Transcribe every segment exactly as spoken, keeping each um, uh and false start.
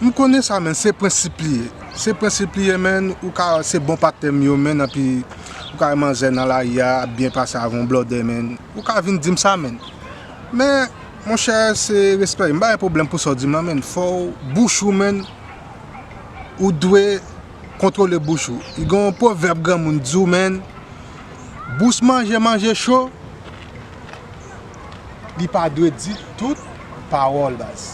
M konnen sa, menn, se prensip li ye. Se prensip li ye, menn, ou ka, se bon patnè m yo, menn, anpi ou ka wè manzè nan lari a ap byen pase avè yon blòdè, menn. Ou ka vin di m sa, menn. Men, monchè, se respè. M pa gen pwoblèm pou sa w di m nan, menn. Fò w, bouch ou, menn, ou dwe kontwole bouch ou. Li gen yon pwovèb granmoun di w, menn, bouch manje, manje cho, li pa dwe di tout pawòl, baz.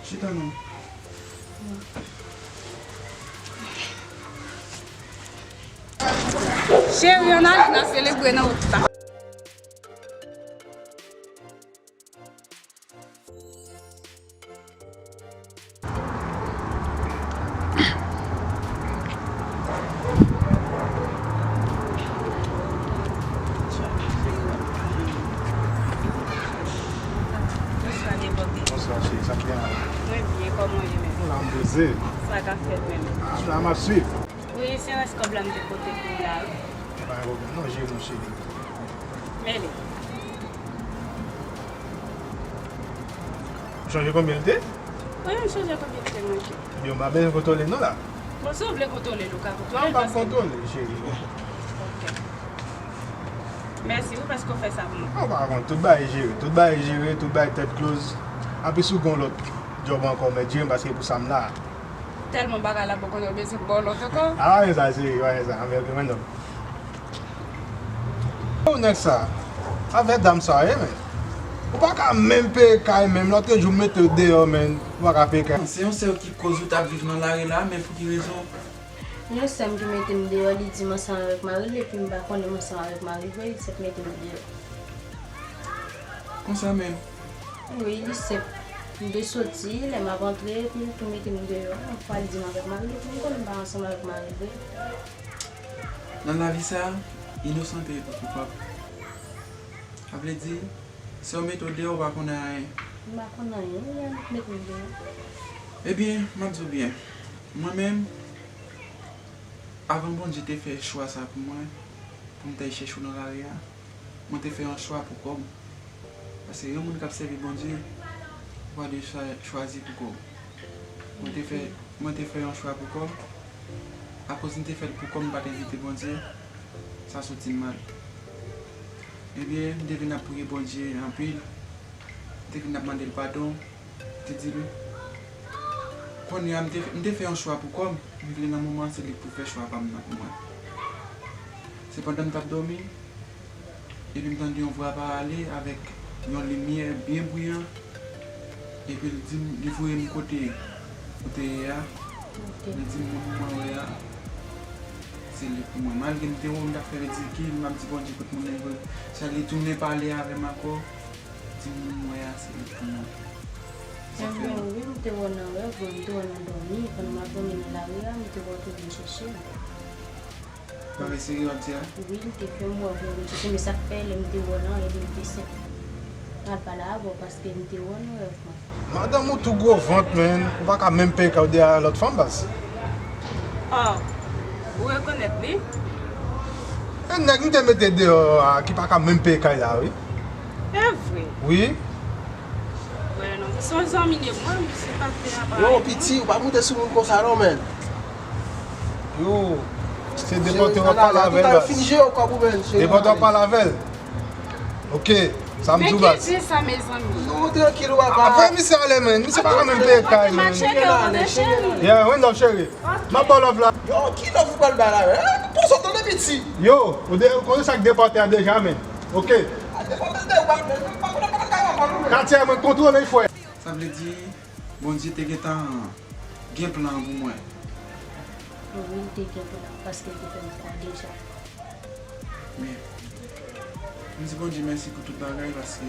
Chita non. Cheri, ann ale, n a selebre nan wout la. Bonswa, Devante. Bonswa, cheri. Sa k gen la? Mwen byen, kòman w ye menm? La, m poze. Sa k ap fèt menm? Ah, la, m ap swiv. Wi, se rès kòb la m te pote pou w la, wi. E pa gen pwoblèm non, jere m, cheri. Mele. Ou chonje konbyen l te? Wi, m chonje konbyen l te, monchè. Ebyen, ou pa bezwen kontwole non la. Bon, si w vle kontwole l, ou ka kontwole l. Non, m p ap kontwole, cheri. Ok. Mèsi, wi, paske w fè sa pou mwen. Ou pa kont, tout bagay jere, tout bagay jere, tout bagay tèt kloz. Anplis, ou gen yon lòt djòb ankò, men jere m paske pou sa m la. Tèlman bagay la poko yo bezwen ba w lòt ankò. Ah, pa gen sa, cheri, pa gen sa. Anmède mwen non. Ou nèg sa, avè dam sa ye, men. Ou pa ka menm peye kay, menm lòt jou m mete w deyò, men. Ou pa ka peye kay. Se yon sè w ki koz ou t ap viv nan lari la, men pou ki rezon? Yon sè m ki mete m deyò, li di m ansanm avèk mari l, epi m pa konnen m ansanm avèk mari vre, li sot mete m deyò. Konsa menm? Wi, li senp. M te soti, lè m ap antre, epi l tou mete m deyò. Yon fwa l di m avèk mari l, epi m konnen m pa ansanm avèk mari l vre. Nan lavi sa a, inosan peye pou koupab. Sa vle di, sè w mete w deyò, ou pa konn anyen. M pa konn anyen, li menm ki mete m deyò. Ebyen, m ap di w byen. Mwen menm, avan Bondye te fè chwa sa pou mwen, pou m t al chèche w nan lari a, mwen te fè yon chwa pou kò m. Paske yon moun k ap sèvi Bondye, ou pa dwe chwa-, chwazi pou kò w. Mwen te fè, mwen te fè yon chwa pou kò m. Akoz m te fè l pou kò m, m pa t envite Bondye, sa soti m mal. Ebyen, m te vin ap priye Bondye anpil. M te vin ap mande l padon. M te di l, kounye a, m te, m te fè yon chwa pou kò m. M vle nan moman an, se li k pou fè chwa pa m nan pou mwen. Se pandan m t ap dòmi, epi m tande yon vwa pale avèk yon limyè byen briyan. Epi l di m, li voye m kote ou te ye a. Ok. Li di m, moun mwen wè a, se li pou mwen. Malgre m te wè w, m t ap fè ridikil, m ap di, Bondye, kote moun nan ye? Sa li tounen pale avè m ankò, di m, moun mwen wè a, se li pou mwen. Sa fè. Ebyen, wi, m te wè w nan rèv mwen, m te wè w nan dòmi, pandan m ap dòmi nan lari a, m te wè w te vin chèche m. Bagay serye w ap di a? Wi, li te fè m wè w vin chèche m, e sa k fè lè m te wè w nan rèv, li te senp. M al pale avè w paske m te wè w nan rèv mwen. Madanm ou tou gwo vant, menn. Ou pa ka menm peye kay ou deyò a lòt fanm, baz. Oh, ou rekonèt li? E nèg m te mete deyò a ki pa ka menm peye kay la, wi. E vre? Wi. Wè, non, se yon zanmi de mwen, misye pa te apa. Yo, piti, ou pa moute sou moun konsa non, menn. Yo, se depòte w ap pale avè l, baz. Depòte w ap pale avè l. Ok, sa m di w, baz. Men ki di sa, mezanmi? Non, trankil, ou apa. Fè misye ale, menn. Misye pa ka menm peye kay, menn. Yeah, Wendell, cheri. M ap ba w love la. Oh, ki love ou pral bay la menm? Eh, poze w tande piti. Yo, ou de, ou konnen sa k depòte a deja, men. Oke. A depòte l de ou pa, pa konnen pa ka papa nou menm. Katye a mwen kontwole l, frè. Sa vle di, Bondye te gentan gen plan pou mwen. Wi, li te gen plan, paske li te fè m kwè deja. Men, m di Bondye mèsi pou tout bagay, paske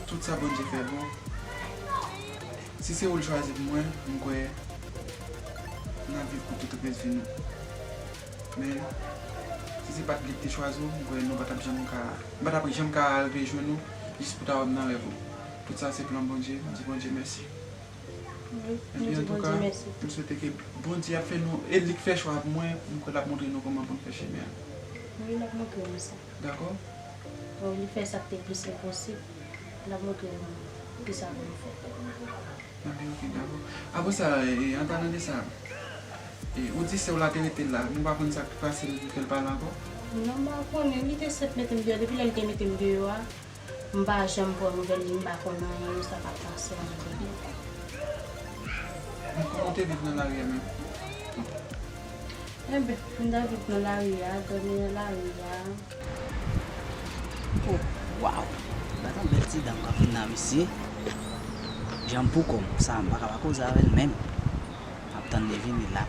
tout sa Bondye fè bon. Si se ou l chwazi pou mwen, m kwè n ap viv pou tout rès vi nou. Men, si se pa t li ki te chwazi w, m kwè nou pa t ap janm ka, m pa t ap janm ka rive jwenn ou, jis pou ta wè m nan rèv ou. Tout sa se plan Bondye, m di Bondye mèsi. Wi, m di Bondye mèsi. Epi antouka, m swete ke Bondye ap fè nou, e li k fè chwa pou mwen, m kwè l ap montre nou kòman pou n fè chemen an. Wi, l ap montre nou sa. Dakò? Bon, li fè sa k te plis enposib. L ap montre nou kisa pou nou fè. Ebyen, oke, dakò. Apre sa, e, an palan de sa, e, ou di sè w la te rete la, men w pa konn sa k pase l pou fè l pale ankò? Non, m pa konnen. Li te sot mete m deyò. Depi lè l te mete m deyò a, m pa janm pran nouvèl li, m pa konn anyen, sa pa pase anyen de li. Men kòman w te viv nan lari a menm? Enben, m ta viv nan lari a, dòmi nan lari a. Oh, waw! Gad yon bèl ti dam k ap vin la, mesye. Jan m pou kò m, sa m pa ka pa koze avè l menm. M ap tann li vini la.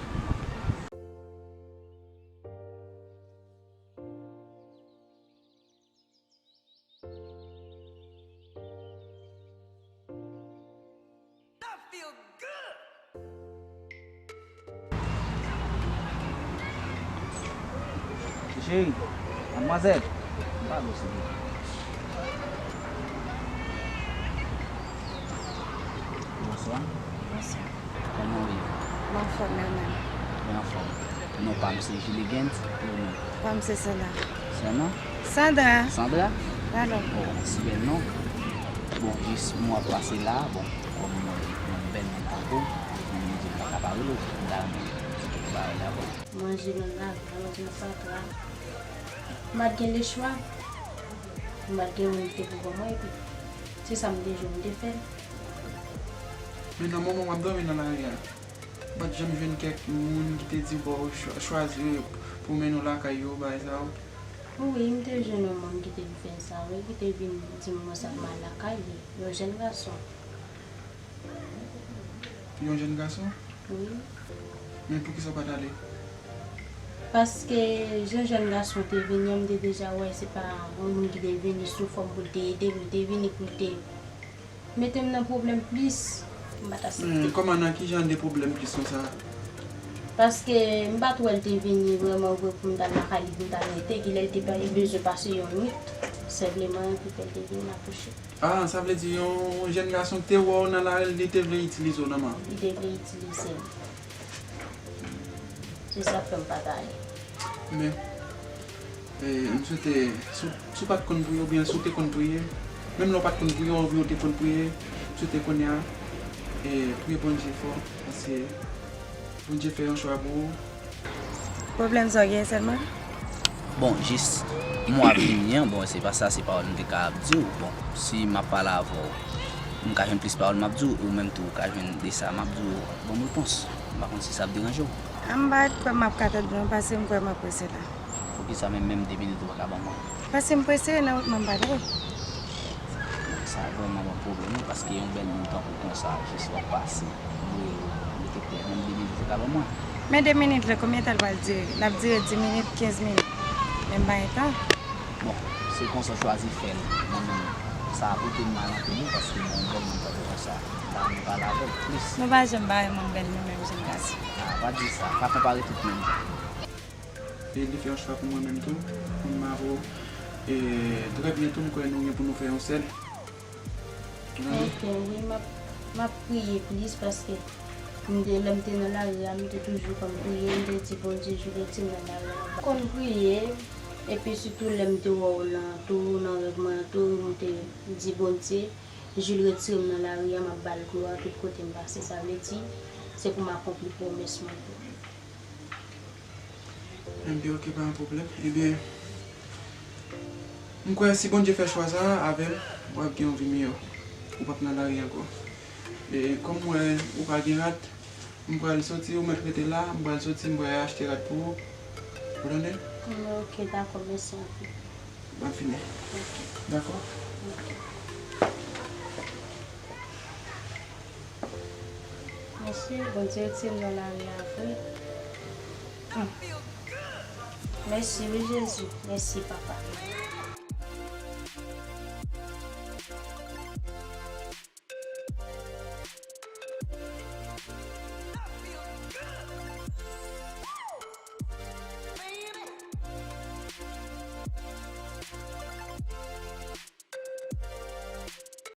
Cheri, madmwazèl, m pale w silvouplè. Bonswa. Bonswa. Kòman w ye? M anfòm, e ou menm? Mwen anfòm. Non pa m se Julie Gens, e ou menm? Pa m se Sandra. Sandra? Sandra? Sandra? Alò. Oh, si bèl non. Bon, jis mwen ap pase la, bon, kòm mwen, mwen bèl moun tankou, mwen di m pa ka pa rele w, m ta renmen di kèk pawòl avè w. Manje nan lavi a, manje nan fatra. M pa t gen lechwa. M pa t gen moun ki te pou ban mwen, epi se sa m te jwenn, m te fè l. Men nan moman w ap dòmi nan lari a, ou pa t janm jwenn kèk moun ki te di w, bon, chwa-, chwazi pou mennen w lakay yo, bagay sa yo? Wi, m te jwenn yon moun ki te vin fè sa, wi, ki te vin di m mwen sa mal lakay li, yon jèn gason. Yon jèn gason? Wi. Men poukisa w pa t ale? Paske jan jèn gason te vini an, m te deja wè se pa yon moun ki te vini sou fòm pou l te ede m, li te vini pou l te mete m nan pwoblèm plis, m pa t aksepte. Men kòman, nan ki jan de pwoblèm plis konsa? Paske m pa t wè l te vini vrèman vre pou m t al lakay li, pou m t al rete, genlè l te pa bezwen pase yon nwit, senpleman, epi fè l te vin akouche. Ah, sa vle di yon jèn gason ki te wè w nan lari, li te vle itilize w nan man? Li te vle itilize m. Se sa k fè m pa t ale. Men, e, m swete, si w, si w pa t konn priye, oubyen si w te konn priye, menm lè w pa t konn priye, oubyen w te konn priye, m swete kounye a, e, priye Bondye fò, paske Bondye fè yon chwa pou ou. Pwoblèm sa w gen sèlman? Bon, jis, mwen ap vini an, bon, se pa sa, se pawòl m te ka ap di w. Bon, si m ap pale avè w, m ka jwenn plis pawòl m ap di w, ou menm tou, ou ka jwenn de sa m ap di w, ban m repons. M pa konn si sa ap deranje w. A, m pa kwè m ap ka tande w, paske m kwè m ap prese la. Poukisa menm, menm de minit ou pa ka ban mwen? Paske m prese, nan wout mwen m pa dwe. Sa vrèman yon pwoblèm, wi, paske yon bèl moun tankou konsa, jis w ap pase, m rele w, ou te klè, menm de minit ou ka ban mwen. Men de minit la, konbyen tan l pral dire? L ap dire dis minit, kenz minit. Men m pa gen tan. Bon, se konsa w chwazi fè l, mwen menm, sa pote m mal anpil, wi, paske yon bèl moun tankou konsa, m ta renmen pale avè l plis. Nou pa janm parèy moun bèl nou menm, jèn gason. A, pa di sa, pa konpare tout moun. E li fè yon chwa pou mwen menm tou, pou m avè w. E trè byento, m kwè nou gen pou nou fè yon sèl. Oke, wi, m ap, m ap priye plis paske m te, lè m te nan lari a, m te toujou konn priye, m te di Bondye, Julie, retire m nan lari a. M konn priye, epi sitou lè m te wè w nan, tou nan rèv mwen an tou, m te di Bondye, Julie, retire m nan lari a, m ap ba l glwa tout kote m pase. Sa vle di, se pou m akonpli pwomès mwen tou. Enben, oke, pa yon pwoblèm. Ebyen, m kwè si Bondye fè chwa sa a avè l, w ap gen yon vi miyò. Ou p ap nan lari ankò. E kòm m wè ou pa gen rad, M pral soti, ou mèt rete la, m pral soti, m pral achte rad pou ou. Ou tande? Mm, ok, dakò, mèsi anpil. M ap vini. Ok, Dakò? ok. Mesye, Bondye retire m nan lari a vre. Hmm. Mèsi wi Jezi, mèsi papa.